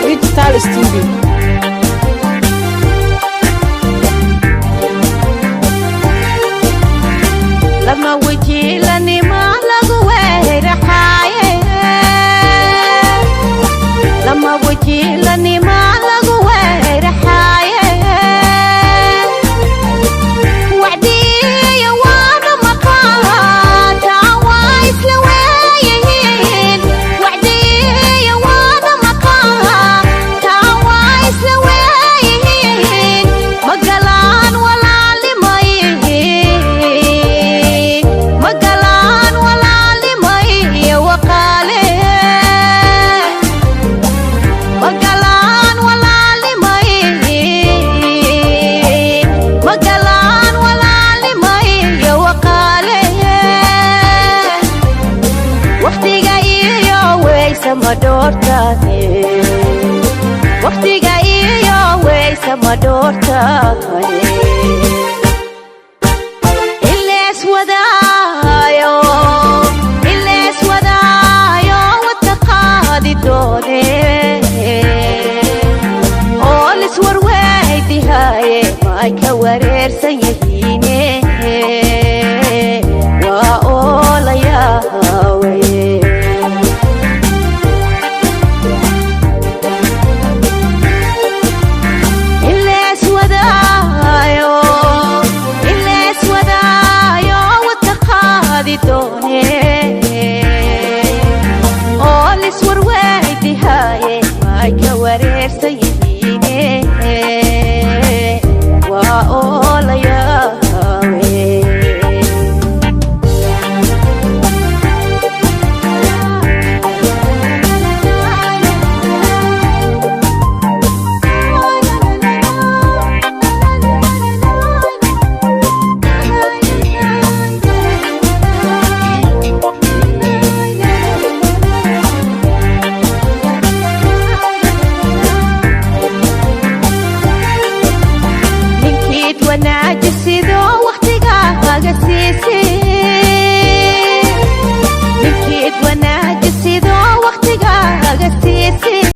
Digital Studio. Lama wajiilanima lagu weeraxaaye, lama wajiilanima lagu weeraxaaye. Wacdiyo waana maqaataa, waa isla weeyihiin. Wacdiyo waana maqaataa, waa isla weeyihiin. Magalaan walaalimay, magalaan walaalimay waqaale, magalaan walaalimay, magalaan walaalimay waqaale. Waqtiga iyo weysa ma dhoortaane, waqtiga iyo weysa ma dhoortaane. Ilees wadaayo, ilees wadaayo, wadka qaadi doone oo liswarweydihaye, may ka wareersan.